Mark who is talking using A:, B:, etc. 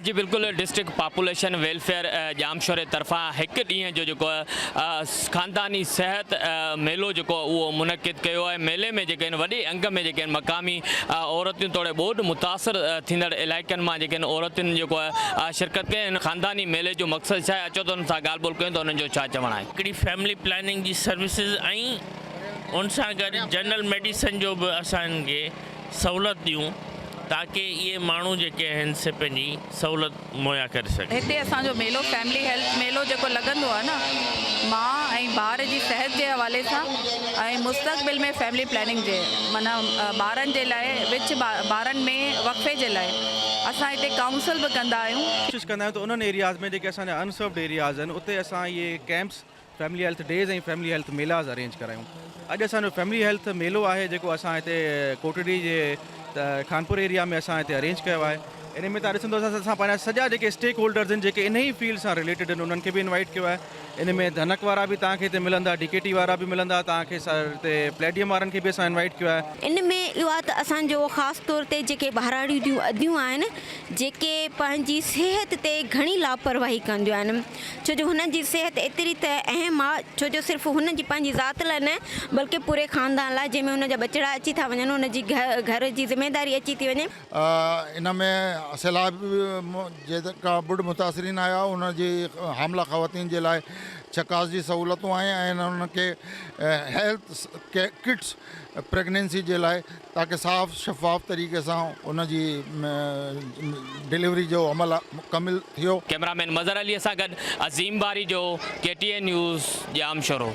A: جي بلڪل district population welfare ڄامشوري طرفان هڪ ڏينهن جو جيڪو خانداني صحت ميلو جيڪو اهو منعقد ڪيو آهي ميلي ۾ جيڪي آهن وڏي انگ ۾ جيڪي آهن مقامي عورتون توڙي ٻوڏ متاثر ٿيندڙ علائقن مان جيڪي آهن عورتن جيڪو آهي شرڪت ڪئي آهي خانداني ميلي جو مقصد ڇا آهي اچو ته انهن سان ڳالهه ٻولهه ڪيون ته انهن جو ڇا چوڻ آهي.
B: هڪڙي فيملي پلاننگ جي سروسز ۽ ان سان گڏ جنرل ميڊيسن جو به اسان هنن کي سهولت ڏيون تاڪه اهي ماڻهو جيڪي آهن سي پنهنجي سهولت مهيا ڪري سگهن.
C: هتي اسان جو ميلو فيملي هيلٿ ميلو جيڪو لڳندو آهي نه ماء ۽ ٻار جي صحت جي حوالي سان ۽ مستقبل ۾ فيملي پلاننگ جي معنيٰ ٻارن جي لاء وچ ٻارن ۾ وقفي جي لاء اسان هتي ڪائونسل به ڪندا آهيون.
D: ڪوشش ڪندا آهيون ته انهن ايرياز ۾ جيڪي اسان جا ان سروڊ ايرياز آهن اتي اسان اهي camps family health days ۽ family health melas arrange ڪرايون. اڄ اسان جو فيملي هيلٿ ميلو آهي جيڪو اسان هتي ڪوٽڙي جي خانپور ايريا ۾ اسان هتي ارينج ڪيو آهي ان ۾ تهان ڏسندو اسان پنهنجا سڄا جيڪي اسٽيڪ هولڊرز آهن جيڪي انهي فيلڊ سان رليٽيڊ آهن انهن کي به انوائيٽ ڪيو آهي ان ۾ ڌنڪ وارا به توهان کي هتي ملندا ڊي ڪي ٽي وارا به ملندا توهان کي هتي پليڊيم وارن کي به اسان انوائيٽ ڪيو آهي.
E: ان ۾ اهو آهي ته اسان جو خاص طور تي جيڪي ٻهراڙي جون اديون آهن جيڪي پنهنجي صحت تي گهڻي لاپرواهي ڪنديون آهن ڇو جو هنن جي صحت ايتري ته اهم آ ڇو جو صرف هن جي پنهنجي ذات لاء نه بلڪه پوري خاندان لاء جنهن ۾ هن جا ٻچڙا اچي ٿا وڃن هن جي گهر جي ذميداري اچي ٿي وڃي.
F: ان ۾ سيلاب جيڪا ٻوڏ متاثرين آيا ان جي حامله خواتين جي لاء چڪاس جي سهولتون آهن ۽ انهن کي هيلٿ ڪٽس پريگننسي جي لاء تاڪه صاف شفاف طريقي سان ان جي ڊليوري جو عمل مڪمل ٿيو.
A: ڪئميرا مين مظهر علي سان گڏ Azeem Barejo, K T N news, Jamshoro.